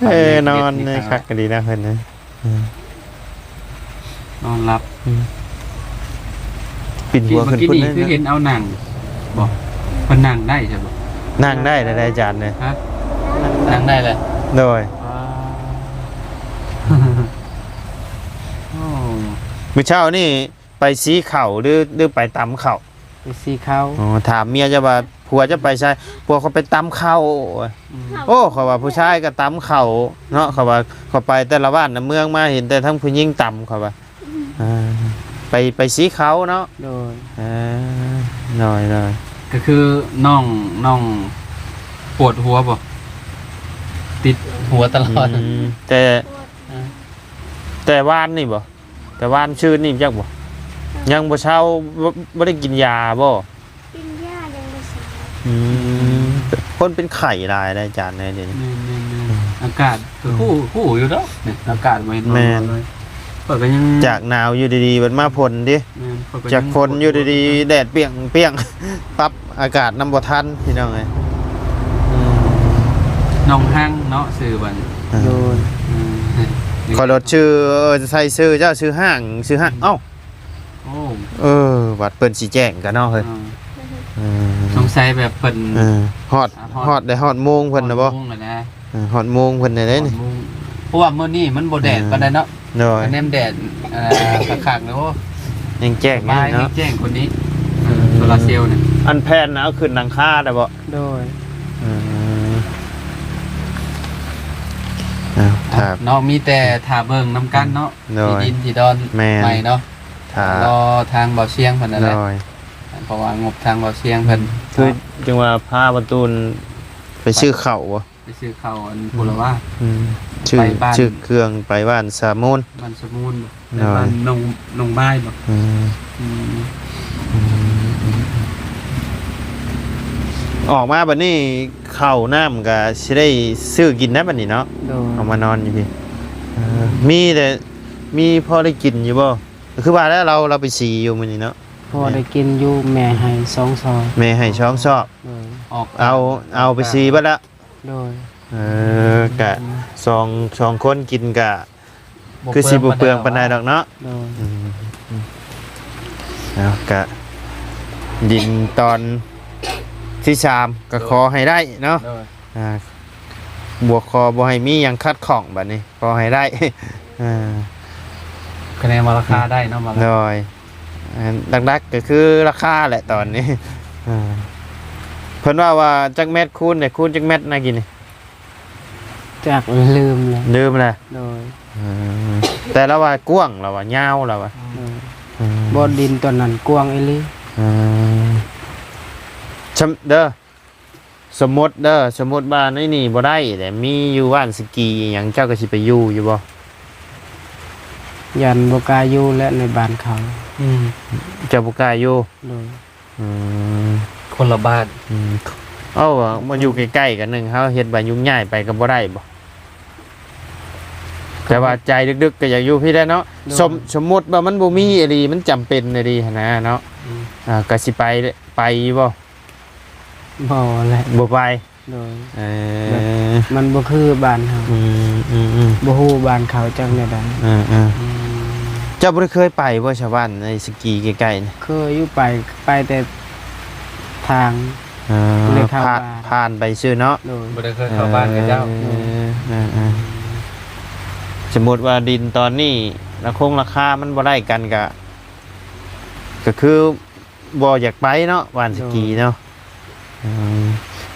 ເອີ ນອນນີ້ຄັກກໍດີນະເພິ່ນນະ ເອີ ນອນຫຼັບ ອືມ ປິ່ນຫົວຂຶ້ນພຸ້ນເລີຍ ຄືເຫັນເອົານັ່ງບໍ່ ເພິ່ນນັ່ງໄດ້ໃຊ່ບໍ່ ນັ່ງໄດ້ແລ້ວອາຈານເອີຍ ຮະ ນັ່ງໄດ້ແລ້ວ ໂດຍ ວ້າ ໂອ້ ມື້ເຊົ້ານີ້ໄປສີເຂົ້າ ຫຼື ຫຼື ໄປຕຳເຂົ້າ ໄປສີເຂົ້າ ອໍ ຖາມເມຍເຈົ້າວ່າ ຜົວເຈົ້າໄປໃສ ຜົວຂ້ອຍໄປຕຳເຂົ້າ ອືມ ໂອ້ ຂ້ອຍວ່າຜູ້ຊາຍກໍຕຳເຂົ້າເນາະ ຂ້ອຍວ່າ ຂ້ອຍໄປແຕ່ລະບ້ານນະເມືອງມາ ເຫັນແຕ່ທັງຜູ້ຍິງຕຳ ຂ້ອຍວ່າ ອ່າ ໄປ ໄປສີເຂົ້າເນາະ ໂດຍ ເອີ ໂດຍໆ ກໍຄືນ້ອງ ນ້ອງປວດຫົວບໍ່ ຕິດຫົວຕະຫຼອດ ອືມ ແຕ່ ເອີ ແຕ່ວານນີ້ບໍ່ ແຕ່ວານຊືນນີ້ຈັກບໍ່ ຍັງບໍ່ເຊົາ ບໍ່ ບໍ່ໄດ້ກິນຢາບໍ່? ກິນຢາຍັງບໍ່ເຊົາ ອືມ ຄົນເປັນໄຂ້ຫຼາຍເດ້ອາຈານເອີຍ ດຽວນີ້ ແມ່ນໆໆ ອືມ ອາກາດກໍ ອືມ ຮູ້ ຮູ້ຢູ່ດອກ ນີ້ ອາກາດບໍ່ເຫັນວ່າ ແມ່ນ ເລີຍ ຂ້ອຍກໍຍັງ ຈາກໜາວຢູ່ດີໆ ບັດມາຝົນຕິ ແມ່ນ ຂ້ອຍກໍຍັງ ຈາກຝົນຢູ່ດີໆ ແດດປຽງໆ ປັບອາກາດນຳບໍ່ທັນ ພີ່ນ້ອງເອີຍ ອືມ ນ້ອງຮັງເນາະ ຊື່ມັນ ອ່າ ໂດຍ ອືມ ຂ້ອຍໂລດຊື່ ເອີ ໃສ່ຊື່ເຈົ້າ ຊື່ຫ້າງ ຊື່ຫ້າງ ເອົ້າ ໂອ້ ເອີ ວັດເພິ່ນຊິແຈ້ງກັນເນາະເຮີ້ຍ ອ່າ ເອີ ສົງໄສແບບເພິ່ນ ເອີ ຮອດ ອ່າ ຮອດ ຮອດໄດ້ຮອດໂມງເພິ່ນນະບໍ່ ຮອດໂມງແລ້ວນະ ເອີ ຮອດໂມງເພິ່ນໄດ້ເດ້ ຮອດໂມງ ເພາະວ່າມື້ນີ້ມັນບໍ່ແດດ ເອີ ປານໃດເນາະ ໂດຍ ແນມແດດ ເອີ ຄັກໆ ເລີຍ ໂອ້ ຍັງແຈ້ງຢູ່ເນາະ ແຈ້ງກວ່ານີ້ ເອີ ໂຊລາເຊວນີ້ ອັນແຜ່ນນະເອົາຂຶ້ນຫຼັງຄາໄດ້ບໍ່ ໂດຍ ເອີ ເອົາ ເນາະ ມີແຕ່ຖ້າເບິ່ງນຳກັນເນາະ ໂດຍ ທີ່ດິນທີ່ດອນ ແມ່ນ ໃໝ່ເນາະ ຖ້າ ລໍທາງເບົາຊຽງເພິ່ນນັ້ນແຫຼະ ໂດຍ ອ່າ ເພາະວ່າງົບທາງເບົາຊຽງເພິ່ນ ຄືຈັ່ງວ່າພາປະຕູນໄປຊື້ເຂົ້າບໍ່? ໄປຊື້ເຂົ້າອັນ ອືມ ພຸ້ນລະວ່າ ອືມ ຊື້ ໄປບ້ານ ຊື້ເຄື່ອງໄປບ້ານສາມູນ ບ້ານສາມູນ ໂດຍ ໄປບ້ານໜອງ ໜອງບາຍບໍ່? ອືມ ອືມ ອືມ ອືມ ອອກມາບັດນີ້ເຂົ້ານ້ຳກະຊິໄດ້ຊື້ກິນໄດ້ບັດນີ້ເນາະ ໂດຍ ເອົາມານອນຢູ່ພີ້ ເອີ ມີແຕ່ ມີພໍໄດ້ກິນຢູ່ບໍ່? ຄືວ່າແລ້ວ ລາວ ລາວໄປສີຢູ່ມື້ນີ້ເນາະ ພໍໄດ້ກິນຢູ່ ແມ່ໃຫ້ສອງຊອບ ແມ່ໃຫ້ສອງຊອບ ໂດຍ ອອກ ເອົາ ເອົາໄປສີເບິດລະ ໂດຍ ເອີ ກະ ອືມ ສອງ ສອງຄົນກິນກະ ຄືຊິບໍ່ເປືອງປານໃດດອກເນາະ ໂດຍ ອືມ ອືມ ເອົາ ກະ ດິນຕອນທີສາມ ກະຂໍໃຫ້ໄດ້ເນາະ ໂດຍ ອ່າ ບໍ່ຂໍ ບໍ່ໃຫ້ມີຫຍັງຂັດຂ້ອງບັດນີ້ ຂໍໃຫ້ໄດ້ ເອີ ຄະແນນວ່າລາຄາໄດ້ເນາະ ໂດຍ ອັນຫຼັກໆກໍຄືລາຄາແຫຼະຕອນນີ້ ເອີ ເພິ່ນເວົ້າວ່າຈັກແມັດຄູນ ໄດ້ຄູນຈັກແມັດນະກີ້ນີ້? ຈັກ ລືມແລ້ວ ລືມແລ້ວ ໂດຍ ເອີ ແຕ່ລາວວ່າກວ້າງ ລາວວ່າຍາວ ລາວວ່າ ໂດຍ ອືມ ບໍ່ ດິນຕອນນັ້ນກວ້າງອີ່ຫຼີ ເອີ ຊຳ ເດີ ສົມມຸດເດີ ສົມມຸດວ່າໃນນີ້ບໍ່ໄດ້ແຫຼະ ມີຢູ່ບ້ານສະກີອີ່ຫຍັງ ເຈົ້າກໍຊິໄປຢູ່ຢູ່ບໍ່? ຢ້ານບໍ່ກ້າຢູ່ແຫຼະໃນບ້ານເຂົາ ອືມ ເຈົ້າບໍ່ກ້າຢູ່ ໂດຍ ອືມ ຄົນລະບ້ານ ອືມ ເອົ້າ ມາຢູ່ໃກ້ໆກັນໜຶ່ງ ເຮົາເຮັດໃບຍຸກຍ້າຍໄປກໍບໍ່ໄດ້ບໍ່? ແຕ່ວ່າໃຈເດິກໆກໍຢາກຢູ່ພີ້ແຫຼະເນາະ ໂດຍ ສົມ ສົມມຸດວ່າມັນບໍ່ມີອີ່ຫຼີ ມັນຈຳເປັນອີ່ຫຼີຫັ້ນນະເນາະ ອືມ ອ່າ ກໍຊິໄປ ໄປຢູ່ບໍ່? ບໍ່ແຫຼະ ບໍ່ໄປ ໂດຍ ເອີ ແບບມັນບໍ່ຄືບ້ານເຮົາ ອືມ ອືມ ອືມ ບໍ່ຮູ້ບ້ານເຂົາຈັກແນວໃດ ເອີ ເອີ ອືມ ເຈົ້າບໍ່ໄດ້ເຄີຍໄປບໍ່ຊາວບ້ານໃນສະກີໃກ້ໆນີ້? ເຄີຍຢູ່ ໄປ ໄປແຕ່ທາງ ເອີ ບໍ່ໄດ້ເຂົ້າ ຜ່ານ ບ້ານ ຜ່ານໄປຊື່ເນາະ ໂດຍ ບໍ່ໄດ້ເຄີຍເຂົ້າບ້ານກັບເຈົ້າ ເອີ ເອີ ເອີ ເອີ ສົມມຸດວ່າດິນຕອນນີ້ລາຄົງລາຄາມັນບໍ່ໄດ້ກັນ ກະ ກະຄື ບໍ່ຢາກໄປເນາະ ບ້ານສະກີເນາະ ໂດຍ ອືມ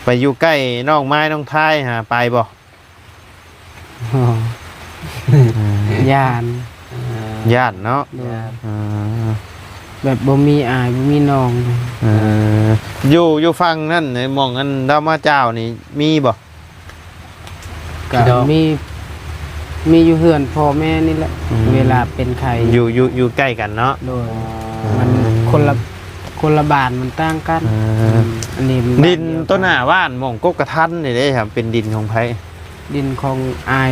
ໄປຢູ່ໃກ້ນ້ອງໄມ້ນ້ອງທາຍຫາໄປບໍ່? ໂອ້ ອືມ ຢ້ານ ຢ້ານເນາະ ໂດຍ ອ່າ ແບບບໍ່ມີອ້າຍບໍ່ມີນ້ອງ ເອີ ຢູ່ ຢູ່ຝັ່ງນັ້ນ ໝ່ອງອັນດາວມາຈ້າວນີ້ມີບໍ່? ກໍມີ ມີຢູ່ເຮືອນພໍ່ແມ່ນີ້ແຫຼະ ອືມ ເວລາເປັນໄຂ້ ຢູ່ ຢູ່ ຢູ່ໃກ້ກັນເນາະ ໂດຍ ອໍ ມັນຄົນລະ ຄົນລະບ້ານ ມັນຕ່າງກັນ ເອີ ອືມ ອັນນີ້ມັນ ດິນ ບ້ານດຽວກັນ ໂຕໜ້າບ້ານໝ່ອງກົກກະທັນນີ້ເດ້ຄັບ ເປັນດິນຂອງໃຜ? ດິນຂອງອ້າຍ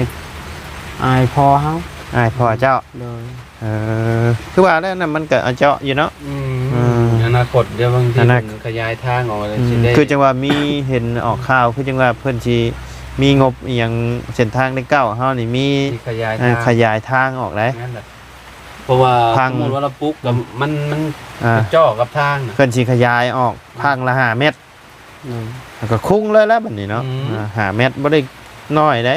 ອ້າຍພໍ່ເຮົາ ອ້າຍພໍ່ເຈົ້າ ໂດຍ ເອີ ຄືວ່າແລ້ວນະ ມັນກໍອາເຈາະຢູ່ເນາະ ອືມ ເອີ ອະນາຄົດດຽວບາງທີ ອະນາ ເພິ່ນຂະຫຍາຍທາງອອກ ອືມ ຊິໄດ້ ຄືຈັ່ງວ່າມີເຫັນອອກຂ່າວ ຄືຈັ່ງວ່າເພິ່ນຊິມີງົບອີ່ຫຍັງ ເສັ້ນທາງເລກເກົ້າເຮົານີ້ມີ ຊິຂະຫຍາຍ ເອີ ທາງ ຂະຫຍາຍທາງອອກໄດ໋ ແມ່ນແຫຼະ ເພາະວ່າ ທາງ ສົມມຸດວ່າລະປຸກກັບ ອືມ ມັນ ມັນ ອ່າ ເຈາະກັບທາງນະ ເພິ່ນຊິຂະຫຍາຍອອກ ອືມ ທາງລະຫ້າແມັດ ອືມ ແລ້ວກໍຄຸງເລີຍແລ້ວບັດນີ້ເນາະ ອືມ ອ່າ ຫ້າແມັດບໍ່ໄດ້ນ້ອຍເດ້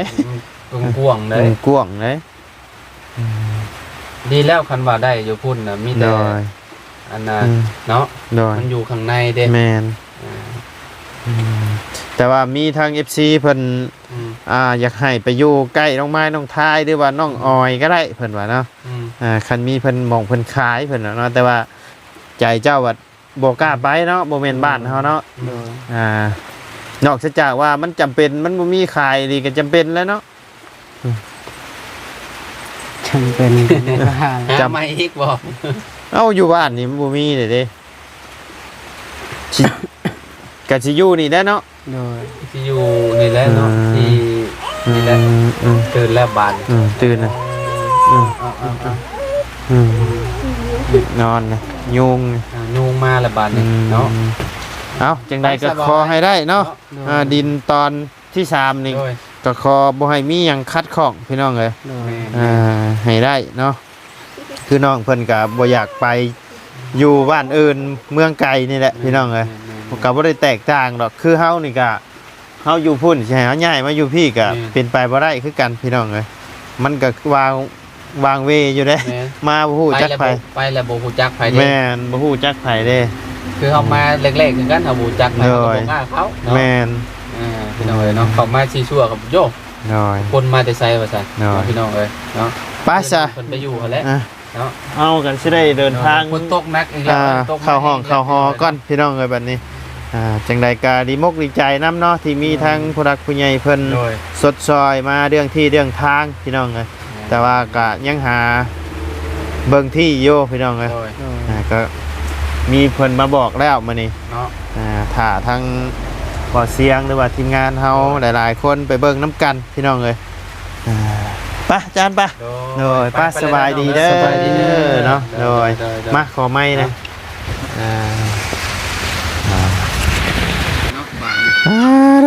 ອືມ ກວ້າງໆເດ້ ກວ້າງໆເດ້ ອືມ ດີແລ້ວ ຄັນວ່າໄດ້ຢູ່ພຸ້ນນະ ມີແຕ່ ໂດຍ ອັນນ່າ ອືມ ເນາະ ໂດຍ ມັນຢູ່ຂ້າງໃນເດ້ ແມ່ນ ອ່າ ອືມ ແຕ່ວ່າມີທາງເອັຟຊີເພິ່ນ ອືມ ອ່າ ຢາກໃຫ້ໄປຢູ່ໃກ້ນ້ອງໄມ້ນ້ອງທາຍ ຫຼືວ່ານ້ອງອອຍກໍໄດ້ ເພິ່ນວ່າເນາະ ອືມ ອ່າ ຄັນມີເພິ່ນໝ່ອງເພິ່ນຂາຍ ເພິ່ນວ່າເນາະ ແຕ່ວ່າໃຈເຈົ້າວ່າ ບໍ່ກ້າໄປເນາະ ບໍ່ແມ່ນບ້ານເຮົາເນາະ ໂດຍ ອ່າ ນອກເສຍຈາກວ່າມັນຈຳເປັນ ມັນບໍ່ມີຂາຍອີ່ຫຼີກໍຈຳເປັນແຫຼະເນາະ ອືມ ຈຳເປັນກໍບໍ່ວ່າແຫຼະ ຫາໃໝ່ອີກບໍ່? ເອົ້າ ຢູ່ບ້ານນີ້ມັນບໍ່ມີເດ້ ຊິ ກໍຊິຢູ່ນີ້ແຫຼະເນາະ ໂດຍ ຊິຢູ່ນີ້ແຫຼະເນາະ ອ່າ ທີ່ນີ້ແຫຼະ ອືມ ຕື່ນແລ້ວບາດນີ້ ອືມ ຕື່ນນະ ອືມ ເອົາ ເອົາ ເອົາ ອືມ ນອນນະ ຍຸງ ອ່າ ຍຸງມາແລ້ວບາດນີ້ ອືມ ເນາະ ເອົ້າ ຈັ່ງໃດກໍຂໍໃຫ້ໄດ້ເນາະ ໂດຍ ອ່າ ດິນຕອນທີສາມນີ້ ໂດຍ ກໍຂໍບໍ່ໃຫ້ມີຫຍັງຂັດຂ້ອງ ພີ່ນ້ອງເອີຍ ໂດຍ ແມ່ນ ອ່າ ໃຫ້ໄດ້ເນາະ ຄືນ້ອງເພິ່ນກໍບໍ່ຢາກໄປຢູ່ບ້ານອື່ນເມືອງໄກນີ້ແຫຼະ ແມ່ນ ພີ່ນ້ອງເອີຍ ແມ່ນໆໆ ກໍບໍ່ໄດ້ແຕກຕ່າງດອກ ຄືເຮົານີ້ກໍ ເຮົາຢູ່ພຸ້ນ ຊິໃຫ້ເຮົາຍ້າຍມາຢູ່ພີ້ກໍ ແມ່ນ ເປັນໄປບໍ່ໄດ້ຄືກັນ ພີ່ນ້ອງເອີຍ ມັນກໍວາງ ວາງເວຢູ່ເດ້ ແມ່ນ ມາບໍ່ຮູ້ຈັກໃຜ ໄປແລ້ວບໍ່ ໄປແລ້ວບໍ່ຮູ້ຈັກໃຜເດ້ ແມ່ນ ບໍ່ຮູ້ຈັກໃຜເດ້ ຄືເຮົາມາແລກໆຄືກັນ ເຮົາບໍ່ຮູ້ຈັກໃຜ ໂດຍ ເຮົາກໍບໍ່ກ້າເຂົ້າເນາະ ແມ່ນ ເອີ ພີ່ນ້ອງເອີຍເນາະ ເຂົ້າມາຊີຊົ່ວກັບໂຍ ໂດຍ ຄົນມາແຕ່ໃສວ່າຊັ້ນ ໂດຍ ເນາະ ພີ່ນ້ອງເອີຍເນາະ ໄປຊະ ເພິ່ນ ເພິ່ນໄປຢູ່ຫັ້ນແຫຼະ ອ່ະ ເນາະ ເຮົາກໍຊິໄດ້ເດີນທາງ ໂດຍ ຝົນຕົກໜັກອີກແລ້ວ ອ່າ ຕົກໜັກ ເຂົ້າຫ້ອງເຂົ້າຫໍກ່ອນ ພີ່ນ້ອງເອີຍ ບັດນີ້ ອ່າ ຈັ່ງໃດກໍດີມົກດີໃຈນຳເນາະ ທີ່ມີ ໂດຍ ທາງຜູ້ຫຼັກຜູ້ໃຫຍ່ເພິ່ນ ໂດຍ ຊົດຊ່ອຍມາເລື່ອງທີ່ເລື່ອງທາງ ພີ່ນ້ອງເອີຍ ແມ່ນ ແຕ່ວ່າກໍຍັງຫາເບິ່ງທີ່ຢູ່ ພີ່ນ້ອງເອີຍ ໂດຍ ອ່າ ກໍມີເພິ່ນມາບອກແລ້ວມື້ນີ້ເນາະ ອ່າ ຖ້າທາງບໍ່ສຽງ ຫຼືວ່າທີມງານເຮົາ ໂດຍ ຫຼາຍໆຄົນໄປເບິ່ງນຳກັນ ພີ່ນ້ອງເອີຍ ອ່າ ໄປ ອາຈານ ໄປ ໂດຍ ໂດຍ ໄປ ໄປ ໄປ ສະບາຍດີເດີເນາະ ສະບາຍດີເດີ ໂດຍ ໂດຍ ໂດຍ ມາ ຂໍໄມ້ແດ່ ອ່າ ອ່າ ເນາະ ອ່າ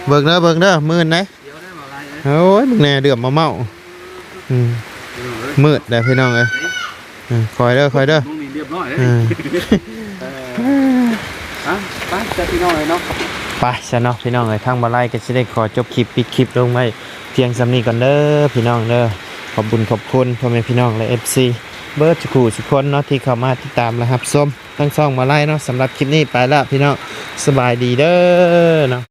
ເບິ່ງເດີ ເບິ່ງເດີ ມື່ນໃດ ໂອ້ຍ ເບິ່ງແດ່ ເດືອບເມົາໆ ອືມ ມືດແລ້ວ ພີ່ນ້ອງເອີຍ ເອີ ຄ່ອຍເດີ ຄ່ອຍເດີ ຕຣົງນີ້ຮຽບຮ້ອຍເດ້ ເອີ ອ່ະ ໄປຊະພີ່ນ້ອງເອີຍເນາະ ໄປຊະເນາະ ພີ່ນ້ອງເອີຍ ທາງບ່າວໄລກໍຊິໄດ້ຂໍຈົບຄລິບ ປິດຄລິບລົງໄວ້ພຽງສ່ຳນີ້ກ່ອນເດີ ພີ່ນ້ອງເດີ ຂອບບຸນຂອບຄຸນພໍ່ແມ່ພີ່ນ້ອງ ແລະ ເອັຟຊີ ເບິດສູ່ຜູ້ສູ່ຄົນເນາະ ທີ່ເຂົ້າມາຕິດຕາມ ແລະ ຮັບຊົມທາງຊ່ອງບ່າວໄລເນາະ ສຳລັບຄລິບນີ້ໄປລະ ພີ່ນ້ອງ ສະບາຍດີເດີເນາະ.